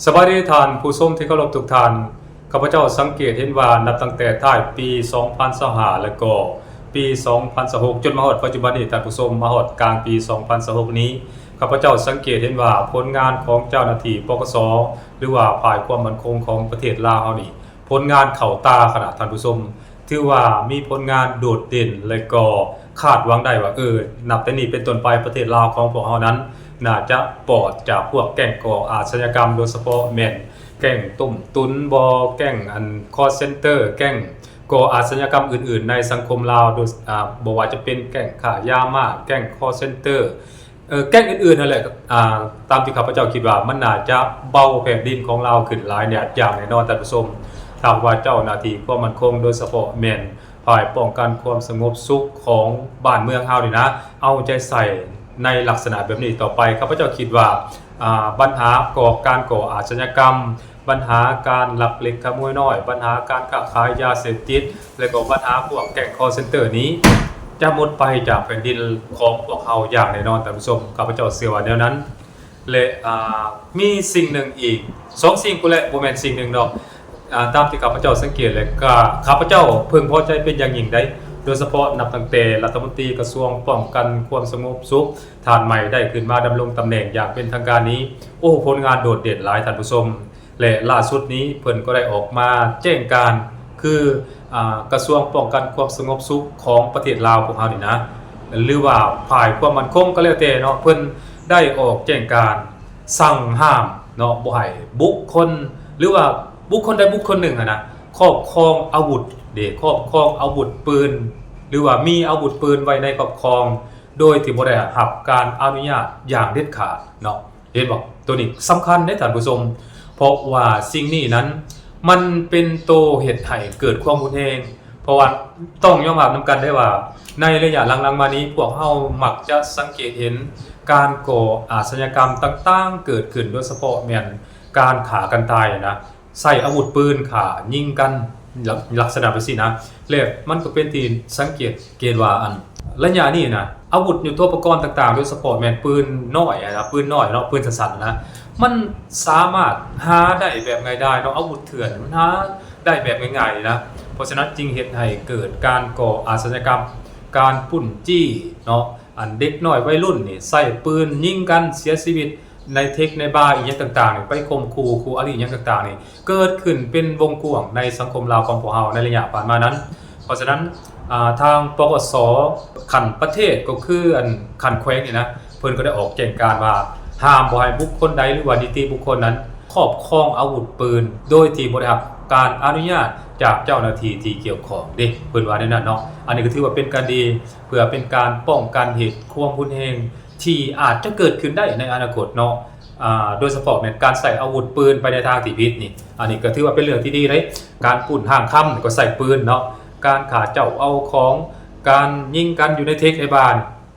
ສະບາຍດີທ່ານຜູ້ຊົມທີ່ເຄົາລົບທຸກທ່ານ. ຂ້າພະເຈົ້າສັງເກດເຫັນວ່າ ນັບຕັ້ງແຕ່ທ້າຍປີສອງພັນຊາວຫ້າ ແລະກໍປີສອງພັນຊາວຫົກ ຈົນມາຮອດປັດຈຸບັນນີ້ ທ່ານຜູ້ຊົມ, ມາຮອດກາງປີສອງພັນຊາວຫົກນີ້, ຂ້າພະເຈົ້າສັງເກດເຫັນວ່າ ຜົນງານຂອງເຈົ້າໜ້າທີ່ ປກສ ຫຼືວ່າຝ່າຍຄວາມໝັ້ນຄົງຂອງປະເທດລາວເຮົານີ້ ຜົນງານເຂົ້າຕາຂະໜາດ, ທ່ານຜູ້ຊົມ. ຖືວ່າມີຜົນງານໂດດເດັ່ນ ແລະກໍຄາດຫວັງໄດ້ວ່າ ເອີ ນັບແຕ່ນີ້ເປັນຕົ້ນໄປ ປະເທດລາວຂອງພວກເຮົານັ້ນ ໜ້າຈະປອດຈາກພວກແກ້ງກໍ່ອາຊະຍາກຳ, ໂດຍສະເພາະແມ່ນແກ້ງຕົ້ມຕຸນບໍ, ແກ້ງອັນ call center, ແກ້ງກໍ່ອາຊະຍາກຳອື່ນໆໃນສັງຄົມລາວ, ໂດຍ ອາ ບໍ່ວ່າຈະເປັນແກ້ງຄ້າຢາມາ, ແກ້ງ call center, ເອີ ແກ້ງອື່ນໆຫັ້ນແຫຼະ. ອາ ຕາມທີ່ຂ້າພະເຈົ້າຄິດວ່າ ມັນໜ້າຈະເບົາແຜ່ນດິນຂອງລາວຂຶ້ນຫຼາຍແນ່ ຢ່າງແນ່ນອນ ທ່ານຜູ້ຊົມ. ຖ້າຫາກວ່າເຈົ້າໜ້າທີ່ຄວາມໝັ້ນຄົງ ໂດຍສະເພາະແມ່ນ ຝ່າຍປ້ອງກັນຄວາມສະຫງົບສຸກຂອງບ້ານເມືອງເຮົານີ້ນະ ເອົາໃຈໃສ່ໃນລັກສະນະແບບນີ້ຕໍ່ໄປ, ຂ້າພະເຈົ້າຄິດວ່າ ອາ ບັນຫາກໍ່ ການກໍ່ອາຊະຍາກຳ, ບັນຫາການລັກເລັກຂະໂມຍນ້ອຍ, ບັນຫາການຄ້າຂາຍຢາເສບຕິດ ແລະກໍບັນຫາພວກແກ້ງ call center ນີ້ ຈະໝົດໄປຈາກແຜ່ນດິນຂອງພວກເຮົາຢ່າງແນ່ນອນ, ທ່ານຜູ້ຊົມ. ຂ້າພະເຈົ້າເຊື່ອວ່າແນວນັ້ນ. ແລະ ອາ ມີສິ່ງໜຶ່ງອີກ ສອງສິ່ງພຸ້ນແຫຼະ ບໍ່ແມ່ນສິ່ງໜຶ່ງດອກ. ອາ ຕາມທີ່ຂ້າພະເຈົ້າສັງເກດ ແລະກະຂ້າພະເຈົ້າເພິ່ງພໍໃຈເປັນຢ່າງຍິ່ງໃດ໋ ໂດຍສະເພາະນັບຕັ້ງແຕ່ລັດຖະມົນຕີກະຊວງປ້ອງກັນຄວາມສະຫງົບສຸກ ທ່ານໃໝ່ໄດ້ຂຶ້ນມາດຳລົງຕຳແໜ່ງຢ່າງເປັນທາງການນີ້, ໂອ້ ຜົນງານໂດດເດັ່ນຫຼາຍ ທ່ານຜູ້ຊົມ. ແລະ ລ່າສຸດນີ້ເພິ່ນກໍໄດ້ອອກມາແຈ້ງການ ຄື ອາ ກະຊວງປ້ອງກັນຄວາມສະຫງົບສຸກຂອງປະເທດລາວພວກເຮົານີ້ນະ ຫຼືວ່າຝ່າຍຄວາມໝັ້ນຄົງກໍແລ້ວແຕ່ເນາະ, ເພິ່ນໄດ້ອອກແຈ້ງການສັ່ງຫ້າມເນາະ ບໍ່ໃຫ້ບຸກຄົນ ຫຼືວ່າບຸກຄົນໃດບຸກຄົນໜຶ່ງຫັ້ນນະ ຄອບຄອງອາວຸດເດ, ຄອບຄອງອາວຸດປືນ ຫຼືວ່າມີອາວຸດປືນໄວ້ໃນຄອບຄອງ ໂດຍທີ່ບໍ່ໄດ້ຮັບການອະນຸຍາດຢ່າງເດັດຂາດເນາະ. ເຫັນບໍ່? ໂຕນີ້ສຳຄັນເດ້ທ່ານຜູ້ຊົມ, ເພາະວ່າສິ່ງນີ້ນັ້ນ ມັນເປັນໂຕເຮັດໃຫ້ເກີດຄວາມຮຸນແຮງ. ເພາະວ່າຕ້ອງຍອມຮັບນຳກັນໄດ້ວ່າ ໃນໄລຍະຫຼັງໆມານີ້ ພວກເຮົາມັກຈະສັງເກດເຫັນການກໍ່ອາຊະຍາກຳຕ່າງໆເກີດຂຶ້ນ, ໂດຍສະເພາະແມ່ນການຂ້າກັນຕາຍນະ. ໃຊ້ອາວຸດປືນຂ້າຍິງກັນ ລັກ ລັກສະນະແບບຊີ້ນະ ແລະ ມັນກໍເປັນທີ່ສັງເກດເຫັນວ່າ ອັນ ໄລຍະນີ້ນະ ອາວຸດຍຸດໂທປະກອນຕ່າງໆ ໂດຍສະເພາະແມ່ນປືນນ້ອຍນະ ປືນນ້ອຍເນາະ ປືນສັ້ນໆນະ ມັນສາມາດຫາໄດ້ແບບງ່າຍດາຍເນາະ ອາວຸດເຖື່ອນມັນຫາໄດ້ແບບງ່າຍໆນີ້ນະ. ເພາະສະນັ້ນຈຶ່ງເຮັດໃຫ້ເກີດການກໍ່ອາຊະຍາກຳ ການປຸ້ນຈີ້ເນາະ ອັນເດັກນ້ອຍໄວລຸ້ນນີ້ໃຊ້ປືນຍິງກັນເສຍຊີວິດ ໃນເທັກໃນບາອີ່ຫຍັງຕ່າງໆນີ້ ໄປຂົ່ມຂູ່ຄູ່ອະລິຫຍັງຕ່າງໆນີ້ ເກີດຂຶ້ນເປັນວົງກວ້າງໃນສັງຄົມລາວຂອງພວກເຮົາໃນໄລຍະຜ່ານມານັ້ນ. ເພາະສະນັ້ນ ອາ ທາງ ປກສ ຂັ້ນປະເທດ ກໍຄື ອັນ ຂັ້ນແຂວງນີ້ນະ ເພິ່ນກໍໄດ້ອອກແຈ້ງການວ່າ ຫ້າມບໍ່ໃຫ້ບຸກຄົນໃດ ຫຼືວ່ານິຕິບຸກຄົນນັ້ນ ຄອບຄອງອາວຸດປືນ ໂດຍທີ່ບໍ່ໄດ້ຮັບການອະນຸຍາດຈາກເຈົ້າໜ້າທີ່ທີ່ກ່ຽວຂ້ອງເດ້ ເພິ່ນວ່າແນວນັ້ນເນາະ. ອັນນີ້ກໍຖືວ່າເປັນການດີ ເພື່ອເປັນການປ້ອງກັນເຫດຄວາມຮຸນແຮງ ທີ່ອາດຈະເກີດຂຶ້ນໄດ້ໃນອະນາຄົດເນາະ ອາ ໂດຍສະເພາະແມ່ນການໃຊ້ອາວຸດປືນໄປໃນທາງທີ່ຜິດນີ້ ອັນນີ້ກໍຖືວ່າເປັນເລື່ອງທີ່ດີເດ້. ການປຸ້ນຮ້າງຄຳກໍໃຊ້ປືນເນາະ ການຂ້າເຈົ້າເອົາຂອງ ການຍິງກັນຢູ່ໃນເທັກໃນບາ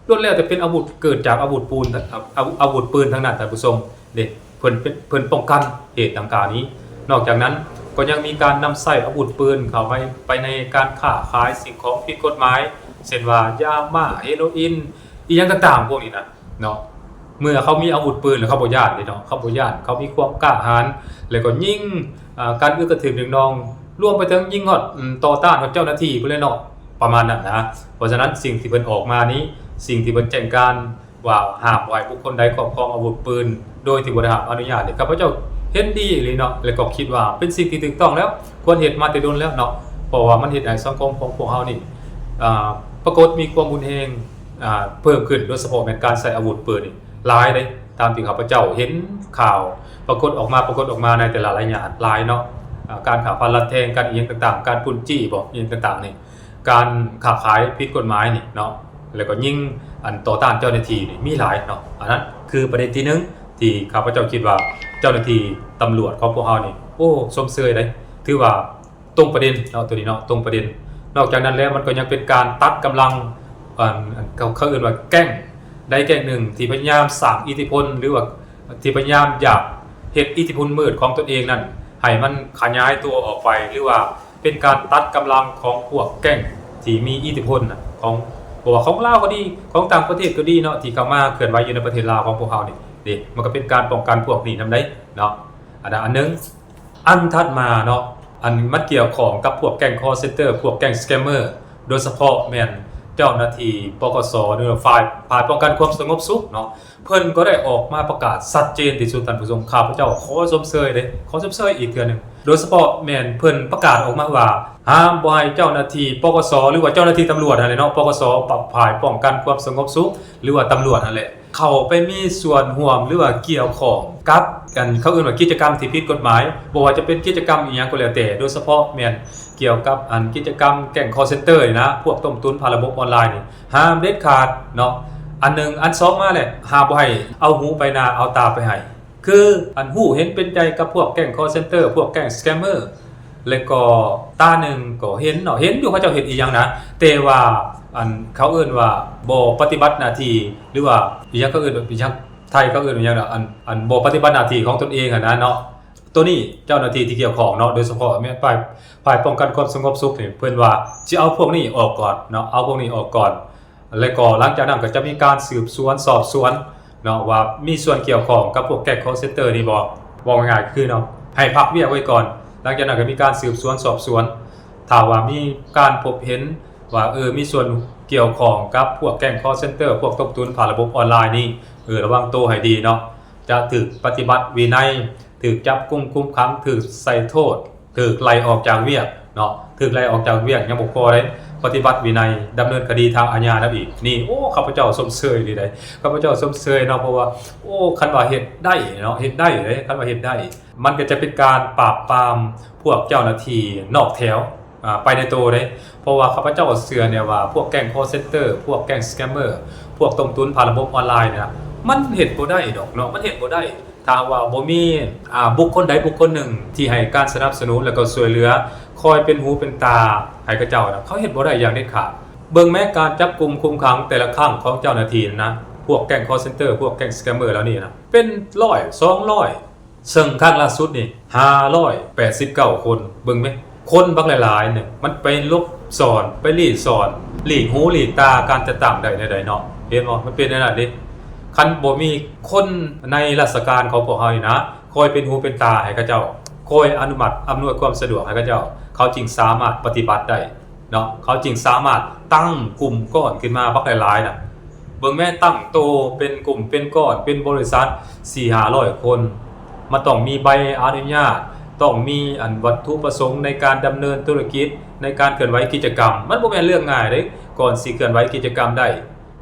ລ້ວນແລ້ວແຕ່ເປັນອາວຸດ ເກີດຈາກອາວຸດປູນ ອາ ອາວຸດປືນທັງນັ້ນ ທ່ານຜູ້ຊົມເດ້. ເພິ່ນເປັນ ເພິ່ນປ້ອງກັນເຫດດັ່ງກ່າວນີ້. ນອກຈາກນັ້ນກໍຍັງມີການນຳໃຊ້ອາວຸດປືນເຂົ້າໄປ ໄປໃນການຄ້າຂາຍສິ່ງຂອງຜິດກົດໝາຍ ເຊັ່ນວ່າ ຢາມາ, ເຮໂຣອິນ ອີ່ຫຍັງຕ່າງໆພວກນີ້ນະເນາະ. ເມື່ອເຂົາມີອາວຸດປືນແລ້ວ ເຂົາບໍ່ຢ້ານເດ້ເນາະ ເຂົາບໍ່ຢ້ານ ເຂົາມີຄວາມກ້າຫານ ແລ້ວກໍຍິງ ອາ ການອຶກກະທຶກໜຶ່ງໜ່ອງ ລວມໄປເຖິງຍິງຮອດ ອືມ ຕໍ່ຕ້ານຮອດເຈົ້າໜ້າທີ່ພຸ້ນແຫຼະເນາະ ປະມານນັ້ນນະ. ເພາະສະນັ້ນ ສິ່ງທີ່ເພິ່ນອອກມານີ້ ສິ່ງທີ່ເພິ່ນແຈ້ງການ ວ່າຫ້າມບໍ່ໃຫ້ບຸກຄົນໃດຄອບຄອງອາວຸດປືນໂດຍທີ່ບໍ່ໄດ້ຮັບອະນຸຍາດນີ້ ຂ້າພະເຈົ້າເຫັນດີອີ່ຫຼີເນາະ ແລະກໍຄິດວ່າເປັນສິ່ງທີ່ຖືກຕ້ອງແລ້ວ ຄວນເຮັດມາແຕ່ດົນແລ້ວເນາະ. ເພາະວ່າມັນເຮັດໃຫ້ສັງຄົມຂອງພວກເຮົານີ້ ອາ ປາກົດມີຄວາມຮຸນແຮງ ອາ ເພີ່ມຂຶ້ນ ໂດຍສະເພາະແມ່ນການໃຊ້ອາວຸດປືນນີ້ຫຼາຍເດ້ ຕາມທີ່ຂ້າພະເຈົ້າເຫັນຂ່າວປາກົດອອກມາ ປາກົດອອກມາໃນແຕ່ລະໄລຍະຫຼາຍເນາະ. ອາ ການຂ້າຟັນລັດແທງກັນອີ່ຫຍັງຕ່າງໆ ການປຸ້ນຈີ້ບໍ ອີ່ຫຍັງຕ່າງໆນີ້ ການຄ້າຂາຍຜິດກົດໝາຍນີ້ເນາະ ແລ້ວກໍຍິງ ອັນ ຕໍ່ຕ້ານເຈົ້າໜ້າທີ່ນີ້ມີຫຼາຍເນາະ. ອັນນັ້ນຄືປະເດັນທີໜຶ່ງ ທີ່ຂ້າພະເຈົ້າຄິດວ່າເຈົ້າໜ້າທີ່ຕຳຫຼວດຂອງພວກເຮົານີ້ ໂອ້ ຊົມເຊີຍເດ້ ຖືວ່າຕົງປະເດັນເນາະ ໂຕນີ້ເນາະ ຕົງປະເດັນ. ນອກຈາກນັ້ນແລ້ວ ມັນກໍຍັງເປັນການຕັດກຳລັງ ອັນ ເຂົາ ເຂົາເອີ້ນວ່າແກ້ງໃດແກ້ງໜຶ່ງ ທີ່ພະຍາຍາມສ້າງອິດທິພົນ ຫຼືວ່າທີ່ພະຍາຍາມຢາກເຮັດອິດທິພົນມືດຂອງຕົນເອງນັ້ນ ໃຫ້ມັນຂະຫຍາຍຕົວອອກໄປ ຫຼືວ່າ ເປັນການຕັດກຳລັງຂອງພວກແກ້ງທີ່ມີອິດທິພົນນະ ຂອງ ບໍ່ວ່າຂອງລາວກໍດີ ຂອງຕ່າງປະເທດກໍດີເນາະ ທີ່ເຂົ້າມາເຄື່ອນໄຫວຢູ່ໃນປະເທດລາວຂອງພວກເຮົານີ້ເດ້. ມັນກໍເປັນການປ້ອງກັນພວກນີ້ນຳໃດ໋ເນາະ. ອັນນັ້ນອັນໜຶ່ງ. ອັນຖັດມາເນາະ ອັນມັນກ່ຽວຂ້ອງກັບພວກແກ້ງຄໍເຊັນເຕີ ພວກແກ້ງສະແກມເມີ ໂດຍສະເພາະແມ່ນເຈົ້າໜ້າທີ່ ປກສ ຫຼືວ່າຝ່າຍ ຝ່າຍປ້ອງກັນຄວາມສະຫງົບສຸກເນາະ ເພິ່ນກໍໄດ້ອອກມາປະກາດຊັດເຈນທີ່ສຸດ ທ່ານຜູ້ຊົມ. ຂ້າພະເຈົ້າຂໍຊົມເຊີຍເດ້ ຂໍຊົມເຊີຍອີກເທື່ອໜຶ່ງ. ໂດຍສະເພາະແມ່ນເພິ່ນປະກາດອອກມາວ່າ ຫ້າມບໍ່ໃຫ້ເຈົ້າໜ້າທີ່ ປກສ ຫຼືວ່າເຈົ້າໜ້າທີ່ຕຳຫຼວດຫັ້ນແຫຼະເນາະ ປກສ ປະ ຝ່າຍປ້ອງກັນຄວາມສະຫງົບສຸກ ຫຼືວ່າຕຳຫຼວດຫັ້ນແຫຼະ ເຂົ້າໄປມີສ່ວນຮ່ວມ ຫຼືວ່າກ່ຽວຂ້ອງກັບ ອັນເຂົາເອີ້ນວ່າກິດຈະກຳທີ່ຜິດກົດໝາຍ, ບໍ່ວ່າຈະເປັນກິດຈະກຳອີ່ຫຍັງກໍແລ້ວແຕ່, ໂດຍສະເພາະແມ່ນກ່ຽວກັບອັນກິດຈະກຳແກ້ງຄໍເຊັນເຕີນີ້ນະ, ພວກຕົ້ມຕຸນຜ່ານລະບົບອອນລາຍນີ້ ຫ້າມເດັດຂາດເນາະ. ອັນໜຶ່ງ, ອັນສອງມາແຫຼະ, ຫ້າມບໍ່ໃຫ້ເອົາຫູໄປນາ ເອົາຕາໄປໃຫ້. ຄືອັນຮູ້ເຫັນເປັນໃຈກັບພວກແກ້ງຄໍເຊັນເຕີ ພວກແກ້ງສະແກມເມີ ແລະກໍຕາໜຶ່ງກໍເຫັນເນາະ, ເຫັນຢູ່ເຂົາເຈົ້າເຮັດອີ່ຫຍັງນະ, ແຕ່ວ່າອັນເຂົາເອີ້ນວ່າບໍ່ປະຕິບັດໜ້າທີ່ ຫຼືວ່າອີ່ຫຍັງ ເຂົາເອີ້ນວ່າອີ່ຫຍັງ ໄທເຂົາເອີ້ນວ່າຫຍັງນະ ອັນ ອັນບໍ່ປະຕິບັດໜ້າທີ່ຂອງຕົນເອງຫັ້ນນະເນາະ. ໂຕນີ້ເຈົ້າໜ້າທີ່ທີ່ກ່ຽວຂ້ອງເນາະ ໂດຍສະເພາະແມ່ນຝ່າຍ ຝ່າຍປ້ອງກັນຄວາມສະຫງົບສຸກນີ້ ເພິ່ນວ່າຊິເອົາພວກນີ້ອອກກ່ອນເນາະ, ເອົາພວກນີ້ອອກກ່ອນ. ແລະກໍຫຼັງຈາກນັ້ນກໍຈະມີການສືບສວນສອບສວນເນາະ ວ່າມີສ່ວນກ່ຽວຂ້ອງກັບພວກແກ້ງຄໍເຊັນເຕີນີ້ບໍ່, ເວົ້າງ່າຍໆຄືເນາະ ໃຫ້ພັກວຽກໄວ້ກ່ອນ. ຫຼັງຈາກນັ້ນກໍມີການສືບສວນສອບສວນ, ຖ້າວ່າມີການພົບເຫັນວ່າ ເອີ ມີສ່ວນກ່ຽວຂ້ອງກັບພວກແກ້ງຄໍເຊັນເຕີ ພວກຕົ້ມຕຸນຜ່ານລະບົບອອນລາຍນີ້ ເອີ ລະວັງໂຕໃຫ້ດີເນາະ, ຈະຖືກປະຕິບັດວິໄນ, ຖືກຈັບກຸມຄຸມຂັງ, ຖືກໃສ່ໂທດ, ຖືກໄລ່ອອກຈາກວຽກເນາະ, ຖືກໄລ່ອອກຈາກວຽກຍັງບໍ່ພໍເດ້, ປະຕິບັດວິໄນ, ດຳເນີນຄະດີທາງອາຍານຳອີກ. ນີ້ ໂອ້ ຂ້າພະເຈົ້າຊົມເຊີຍອີ່ຫຼີໃດ໋, ຂ້າພະເຈົ້າຊົມເຊີຍເນາະ, ເພາະວ່າ ໂອ້ ຄັນວ່າເຮັດໄດ້ເນາະ, ເຮັດໄດ້ເດ້, ຄັນວ່າເຮັດໄດ້ ມັນກໍຈະເປັນການປາບປາມພວກເຈົ້າໜ້າທີ່ນອກແຖວ ອາ ໄປໃນໂຕເດ້. ເພາະວ່າຂ້າພະເຈົ້າເຊື່ອແນ່ວ່າ ພວກແກ້ງຄໍເຊັນເຕີ ພວກແກ້ງສະແກມເມີ ພວກຕົ້ມຕຸນຜ່ານລະບົບອອນລາຍນີ້ນະ ມັນເຮັດບໍ່ໄດ້ດອກເນາະ, ມັນເຮັດບໍ່ໄດ້ ຖ້າຫາກວ່າບໍ່ມີ ອາ ບຸກຄົນໃດບຸກຄົນໜຶ່ງທີ່ໃຫ້ການສະໜັບສະໜູນ ແລະກໍຊ່ວຍເຫຼືອ ຄອຍເປັນຫູເປັນຕາໃຫ້ເຂົາເຈົ້ານະ, ເຂົາເຮັດບໍ່ໄດ້ຢ່າງເດັດຂາດ. ເບິ່ງແມ້ການຈັບກຸມຄຸມຂັງແຕ່ລະຄັ້ງຂອງເຈົ້າໜ້າທີ່ນະ, ພວກແກ້ງຄໍເຊັນເຕີ ພວກແກ້ງສະແກມເມີເຫຼົ່ານີ້ນະ ເປັນຮ້ອຍ ສອງຮ້ອຍ ເຊິ່ງຄັ້ງລ່າສຸດນີ້ ຫ້າຮ້ອຍແປດສິບເກົ້າຄົນ. ເບິ່ງແມ້ ຄົນບັກຫຼາຍໆໜຶ່ງ ມັນໄປຫຼົບຊ່ອນ ໄປລີ້ຊ່ອນ ຫຼີກຫູຫຼີກຕາການຈັດຕັ້ງໄດ້ແນວໃດເນາະ. ເຫັນບໍ່? ມັນເປັນແນວນັ້ນເດ້. ຄັນບໍ່ມີຄົນໃນລາຊະການຂອງພວກເຮົານີ້ນະ ຄອຍເປັນຫູເປັນຕາໃຫ້ເຂົາເຈົ້າ, ຄອຍອະນຸມັດອຳນວຍຄວາມສະດວກໃຫ້ເຂົາເຈົ້າ, ເຂົາຈຶ່ງສາມາດປະຕິບັດໄດ້. ເນາະ ເຂົາຈຶ່ງສາມາດຕັ້ງກຸ່ມກ້ອນຂຶ້ນມາບັກຫຼາຍໆນະ. ເບິ່ງແມ້ ຕັ້ງໂຕເປັນກຸ່ມເປັນກ້ອນ ເປັນບໍລິສັດສີ່ຫ້າຮ້ອຍຄົນ, ມັນຕ້ອງມີໃບອະນຸຍາດ, ຕ້ອງມີອັນວັດຖຸປະສົງໃນການດຳເນີນທຸລະກິດ, ໃນການເຄື່ອນໄຫວກິດຈະກຳ. ມັນບໍ່ແມ່ນເລື່ອງງ່າຍເດ້ ກ່ອນຊິເຄື່ອນໄຫວກິດຈະກຳໄດ້.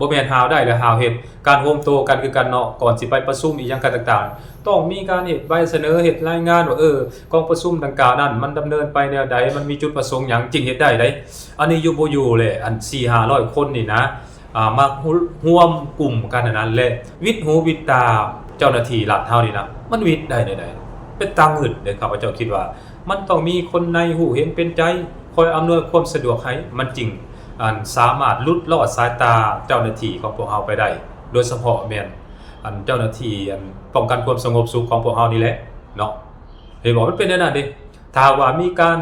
ບໍ່ແມ່ນຫາວໄດ້ແລ້ວຫາວເຮັດ, ການໂຮມໂຕກັນຄືກັນເນາະ, ກ່ອນຊິໄປປະຊຸມອີ່ຫຍັງກະຕ່າງໆ ຕ້ອງມີການເຮັດໃບສະເໜີ ເຮັດລາຍງານວ່າ ເອີ ກອງປະຊຸມດັ່ງກ່າວນັ້ນ ມັນດຳເນີນໄປແນວໃດ, ມັນມີຈຸດປະສົງຫຍັງ ຈຶ່ງເຮັດໄດ້ເດ້. ອັນນີ້ຢູ່ບໍ່ຢູ່ແຫຼະ ອັນສີ່ຫ້າຮ້ອຍຄົນນີ້ນະ ອາ ມາຮວມກຸ່ມກັນຫັ້ນນະ ແລະ ຫວິດຫູຫວິດຕາເຈົ້າໜ້າທີ່ລັດເຮົານີ້ນະ ມັນຫວິດໄດ້ແນວໃດ? ເປັນຕາງຶດເດ້. ຂ້າພະເຈົ້າຄິດວ່າ ມັນຕ້ອງມີຄົນໃນຮູ້ເຫັນເປັນໃຈ ຄອຍອຳນວຍຄວາມສະດວກໃຫ້ ມັນຈຶ່ງ ອັນ ສາມາດຫຼຸດລອດສາຍຕາເຈົ້າໜ້າທີ່ຂອງພວກເຮົາໄປໄດ້, ໂດຍສະເພາະແມ່ນ ອັນ ເຈົ້າໜ້າທີ່ ອັນ ປ້ອງກັນຄວາມສະຫງົບສຸກຂອງພວກເຮົານີ້ແຫຼະເນາະ. ເຫັນບໍ່? ມັນເປັນແນວນັ້ນເດ້. ຖ້າຫາກວ່າມີການ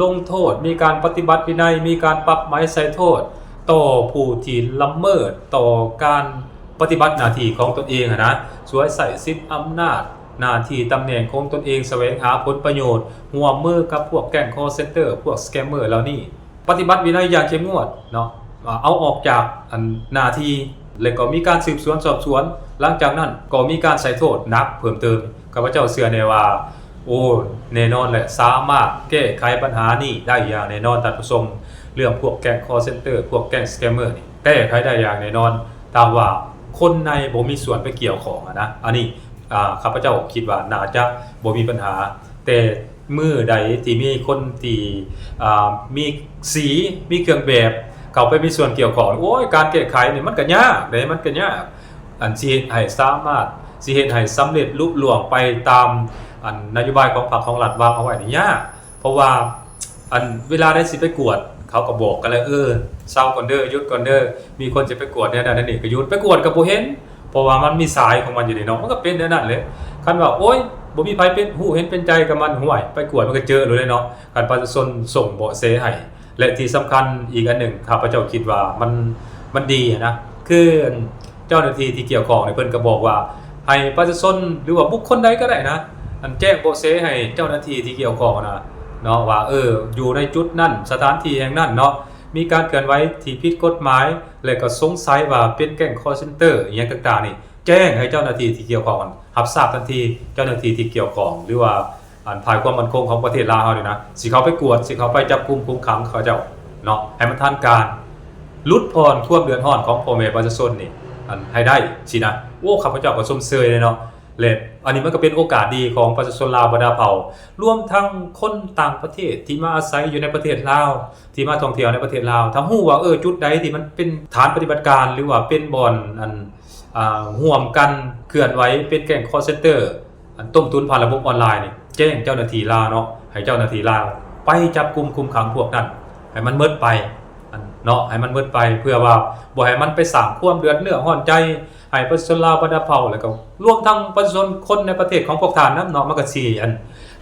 ລົງໂທດ, ມີການປະຕິບັດວິໄນ, ມີການປັບໃໝໃສ່ໂທດຕໍ່ຜູ້ທີ່ລະເມີດຕໍ່ການປະຕິບັດໜ້າທີ່ຂອງຕົນເອງຫັ້ນນະ, ສວຍໃຊ້ສິດອຳນາດ ໜ້າທີ່ຕຳແໜ່ງຂອງຕົນເອງ ສະແຫວງຫາຜົນປະໂຫຍດ ຮ່ວມມືກັບພວກແກ້ງຄໍເຊັນເຕີ ພວກສະແກມເມີເຫຼົ່ານີ້ ປະຕິບັດວິໄນຢ່າງເຂັ້ມງວດເນາະ, ເອົາອອກຈາກ ອັນ ໜ້າທີ່ ແລະກໍມີການສືບສວນສອບສວນ, ຫຼັງຈາກນັ້ນກໍມີການໃສ່ໂທດໜັກເພີ່ມເຕີມ. ຂ້າພະເຈົ້າເຊື່ອແນ່ວ່າ ໂອ້ ແນ່ນອນແຫຼະ ສາມາດແກ້ໄຂບັນຫານີ້ໄດ້ຢ່າງແນ່ນອນ ທ່ານຜູ້ຊົມ. ເລື່ອງພວກແກ້ງຄໍເຊັນເຕີ ພວກແກ້ງສະແກມເມີນີ້ ແກ້ໄຂໄດ້ຢ່າງແນ່ນອນ ຖ້າຫາກວ່າຄົນໃນບໍ່ມີສ່ວນໄປກ່ຽວຂ້ອງຫັ້ນນະ. ອັນນີ້ ອາ ຂ້າພະເຈົ້າຄິດວ່າໜ້າຈະບໍ່ມີບັນຫາ, ແຕ່ມື້ໃດທີ່ມີຄົນທີ່ ອາ ມີສີ ມີເຄື່ອງແບບເຂົ້າໄປມີສ່ວນກ່ຽວຂ້ອງ, ໂອ້ຍ ການແກ້ໄຂນີ້ມັນກະຍາກເດ້ ມັນກະຍາກ. ອັນ ຊິເຮັດໃຫ້ສາມາດ ຊິເຮັດໃຫ້ສຳເລັດລຸລ່ວງໄປຕາມ ອັນ ນະໂຍບາຍຂອງພັກຂອງລັດວາງເອົາໄວ້ນີ້ຍາກ, ເພາະວ່າ ອັນ ເວລາໃດຊິໄປກວດ ເຂົາກໍບອກກັນແລ້ວ ເອີ ເຊົາກ່ອນເດີ ຢຸດກ່ອນເດີ, ມີຄົນຊິໄປກວດແນວນັ້ນແນວນີ້ກໍຢຸດ, ໄປກວດກໍບໍ່ເຫັນ ເພາະວ່າມັນມີສາຍຂອງມັນຢູ່ເດ້ເນາະ, ມັນກໍເປັນແນວນັ້ນແຫຼະ. ຄັນວ່າ ໂອ້ຍ ບໍ່ມີໃຜເປັນ ຮູ້ເຫັນເປັນໃຈກັບມັນ ຫ້ວຍ ໄປກວດມັນກໍເຈີໂລດແຫຼະເນາະ, ຄັນປະຊາຊົນສົ່ງເບາະແສໃຫ້. ແລະທີ່ສຳຄັນອີກອັນໜຶ່ງ ຂ້າພະເຈົ້າຄິດວ່າມັນ ມັນດີນະ ຄື ອັນ ເຈົ້າໜ້າທີ່ທີ່ກ່ຽວຂ້ອງນີ້ ເພິ່ນກໍບອກວ່າ ໃຫ້ປະຊາຊົນ ຫຼືວ່າບຸກຄົນໃດກໍໄດ້ນະ ອັນແຈ້ງເບາະແສໃຫ້ເຈົ້າໜ້າທີ່ທີ່ກ່ຽວຂ້ອງນະເນາະ ວ່າ ເອີ ຢູ່ໃນຈຸດນັ້ນ ສະຖານທີ່ແຫ່ງນັ້ນເນາະ ມີການເຄື່ອນໄຫວທີ່ຜິດກົດໝາຍ ແລະກໍສົງໄສວ່າເປັນແກ້ງຄໍເຊັນເຕີ ອີ່ຫຍັງຕ່າງໆນີ້ ແຈ້ງໃຫ້ເຈົ້າໜ້າທີ່ທີ່ກ່ຽວຂ້ອງຫັ້ນຮັບຊາບທັນທີ. ເຈົ້າໜ້າທີ່ທີ່ກ່ຽວຂ້ອງ ຫຼືວ່າ ອັນຝ່າຍຄວາມໝັ້ນຄົງຂອງປະເທດລາວເຮົານີ້ນະ ຊິເຂົ້າໄປກວດ ຊິເຂົ້າໄປຈັບກຸມຄຸມຂັງເຂົາເຈົ້າເນາະ ໃຫ້ມັນທັນການ ຫຼຸດຜ່ອນຄວາມເດືອດຮ້ອນຂອງພໍ່ແມ່ປະຊາຊົນນີ້ ອັນໃຫ້ໄດ້ຊີ້ນະ. ໂອ້ ຂ້າພະເຈົ້າກໍຊົມເຊີຍເລີຍເນາະ ແລະ ອັນນີ້ມັນກໍເປັນໂອກາດດີຂອງປະຊາຊົນລາວບັນດາເຜົ່າ ລວມທັງຄົນຕ່າງປະເທດທີ່ມາອາໄສຢູ່ໃນປະເທດລາວ ທີ່ມາທ່ອງທ່ຽວໃນປະເທດລາວ ຖ້າຮູ້ວ່າ ເອີ ຈຸດໃດທີ່ມັນເປັນຖານປະຕິບັດການ ຫຼືວ່າເປັນບ່ອນ ອັນ ອ່າ ຮ່ວມກັນເຄື່ອນໄຫວເປັນແກ້ງຄໍເຊັນເຕີ ອັນຕົ້ມຕຸນຜ່ານລະບົບອອນລາຍນີ້ ແຈ້ງເຈົ້າໜ້າທີ່ລາວເນາະ ໃຫ້ເຈົ້າໜ້າທີ່ລາວໄປຈັບກຸມຄຸມຂັງພວກນັ້ນ ໃຫ້ມັນໝົດໄປ ອັນເນາະ ໃຫ້ມັນໝົດໄປ ເພື່ອວ່າບໍ່ໃຫ້ມັນໄປສ້າງຄວາມເດືອດເນື້ອຮ້ອນໃຈໃຫ້ປະຊາຊົນລາວບັນດາເຜົ່າ ແລ້ວກໍລວມທັງປະຊາຊົນຄົນໃນປະເທດຂອງພວກທ່ານນຳເນາະ ມັນກໍຊິ ອັນ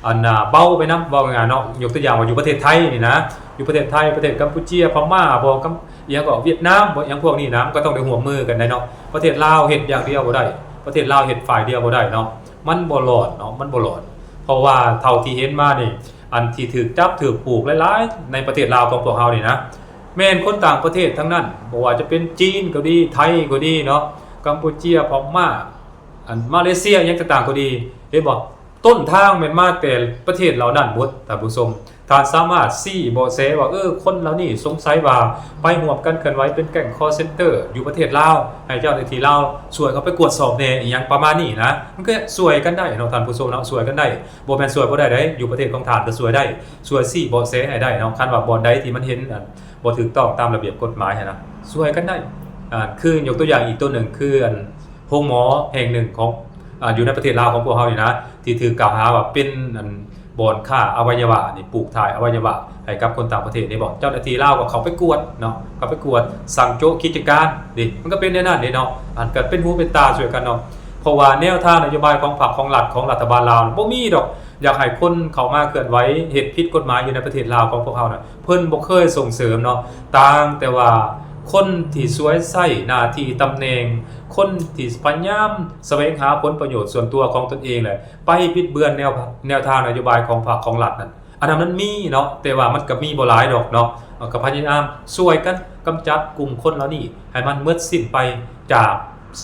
ອັນ ອ່າ ເບົາໄປນຳ ເວົ້າງ່າຍໆເນາະ. ຍົກຕົວຢ່າງວ່າຢູ່ປະເທດໄທນີ້ນະ ຢູ່ປະເທດໄທ ປະເທດກຳປູເຈຍ ພະມ້າບໍ ກຳ ອີ່ຫຍັງກໍຫວຽດນາມບໍ ອີ່ຫຍັງພວກນີ້ນະ ມັນກໍຕ້ອງໄດ້ຮ່ວມມືກັນໄດ໋ເນາະ. ປະເທດລາວເຮັດຢ່າງດຽວບໍ່ໄດ້ ປະເທດລາວເຮັດຝ່າຍດຽວບໍ່ໄດ້ເນາະ ມັນບໍ່ລອດເນາະ ມັນບໍ່ລອດ. ເພາະວ່າເທົ່າທີ່ເຫັນມານີ້ ອັນທີ່ຖືກຈັບຖືກຜູກຫຼາຍໆໃນປະເທດລາວຂອງພວກເຮົານີ້ນະ ແມ່ນຄົນຕ່າງປະເທດທັງນັ້ນ ບໍ່ວ່າຈະເປັນຈີນກໍດີ ໄທກໍດີເນາະ ກຳປູເຈຍ ພະມ້າ ອັນມາເລເຊຍ ອີ່ຫຍັງຕ່າງໆກໍດີ ເຫັນບໍ່? ຕົ້ນທາງແມ່ນມາແຕ່ປະເທດເຫຼົ່ານັ້ນໝົດ ທ່ານຜູ້ຊົມ. ທ່ານສາມາດຊີ້ເບາະແສວ່າ ເອີ ຄົນເຫຼົ່ານີ້ສົງໄສວ່າໄປຮ່ວມກັນເຄື່ອນໄຫວເປັນແກ້ງຄໍເຊັນເຕີຢູ່ປະເທດລາວ ໃຫ້ເຈົ້າໜ້າທີ່ລາວຊ່ວຍເຂົ້າໄປກວດສອບແດ່ ອີ່ຫຍັງປະມານນີ້ນະ. ມັນກໍຊ່ວຍກັນໄດ້ເນາະ ທ່ານຜູ້ຊົມເນາະ ຊ່ວຍກັນໄດ້ ບໍ່ແມ່ນຊ່ວຍບໍ່ໄດ້ເດ ຢູ່ປະເທດຂອງທ່ານກໍຊ່ວຍໄດ້ ຊ່ວຍຊີ້ເບາະແສໃຫ້ໄດ້ເນາະ. ຄັນວ່າບ່ອນໃດທີ່ມັນເຫັນ ອັນ ບໍ່ຖືກຕ້ອງຕາມລະບຽບກົດໝາຍຫັ້ນນະ ຊ່ວຍກັນໄດ້. ອ່າ ຄືຍົກຕົວຢ່າງອີກຕົວໜຶ່ງ ຄື ອັນ ໂຮງໝໍແຫ່ງໜຶ່ງຂອງ ອ່າ ຢູ່ໃນປະເທດລາວຂອງພວກເຮົານີ້ນະ ທີ່ຖືກກ່າວຫາວ່າເປັນ ອັນ ບ່ອນຄ້າອະໄວຍະວະນີ້ ປູກຖ່າຍອະໄວຍະວະໃຫ້ກັບຄົນຕ່າງປະເທດນີ້ບໍ ເຈົ້າໜ້າທີ່ລາວກໍເຂົ້າໄປກວດເນາະ ເຂົ້າໄປກວດ ສັ່ງໂຈະກິດຈະການເດ. ມັນກໍເປັນແນວນັ້ນເດເນາະ ອັນ ກໍເປັນຫູເປັນຕາຊ່ວຍກັນເນາະ. ເພາະວ່າແນວທາງນະໂຍບາຍຂອງພັກຂອງລັດຂອງລັດຖະບານລາວ ບໍ່ມີດອກ ຢາກໃຫ້ຄົນເຂົ້າມາເຄື່ອນໄຫວເຮັດຜິດກົດໝາຍຢູ່ໃນປະເທດລາວຂອງພວກເຮົານະ ເພິ່ນບໍ່ເຄີຍສົ່ງເສີມເນາະ ຕ່າງແຕ່ວ່າຄົນທີ່ສວຍໃຊ້ໜ້າທີ່ຕຳແໜ່ງ ຄົນທີ່ພະຍາຍາມສະແຫວງຫາຜົນປະໂຫຍດສ່ວນຕົວຂອງຕົນເອງ ແລະ ໄປບິດເບືອນແນວ ແນວທາງນະໂຍບາຍຂອງພັກຂອງລັດນັ້ນ ອັນນັ້ນມັນມີເນາະ ແຕ່ວ່າມັນກໍມີບໍ່ຫຼາຍດອກເນາະ. ເຮົາກໍພະຍາຍາມຊ່ວຍກັນກຳຈັດກຸ່ມຄົນເຫຼົ່ານີ້ໃຫ້ມັນໝົດສິ້ນໄປຈາກ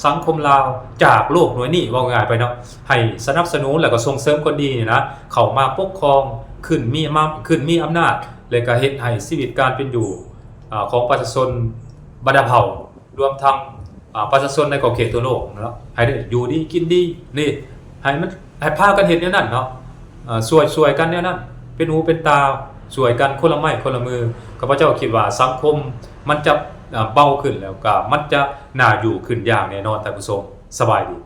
ສັງຄົມລາວ ຈາກໂລກໜ່ວຍນີ້ ເວົ້າງ່າຍໄປເນາະ ໃຫ້ສະໜັບສະໜູນ ແລ້ວກໍສົ່ງເສີມຄົນດີນີ້ນະ ເຂົ້າມາປົກຄອງ ຂຶ້ນມີອຳນາດ ຂຶ້ນມີອຳນາດ ແລ້ວກໍເຮັດໃຫ້ຊີວິດການເປັນຢູ່ ອາ ຂອງປະຊາຊົນບັນດາເຜົ່າ ລວມທັງ ອາ ປະຊາຊົນໃນຂອບເຂດທົ່ວໂລກເນາະ ໃຫ້ໄດ້ຢູ່ດີກິນດີນີ້ ໃຫ້ມັນ ໃຫ້ພາກັນເຮັດແນວນັ້ນເນາະ ເອີ ຊ່ວຍ ຊ່ວຍກັນແນວນັ້ນ ເປັນຫູເປັນຕາ ຊ່ວຍກັນຄົນລະໄມ້ຄົນລະມື. ຂ້າພະເຈົ້າຄິດວ່າສັງຄົມມັນຈະ ອາ ເບົາຂຶ້ນ ແລ້ວກໍມັນຈະໜ້າຢູ່ຂຶ້ນຢ່າງແນ່ນອນ ທ່ານຜູ້ຊົມ. ສະບາຍດີ.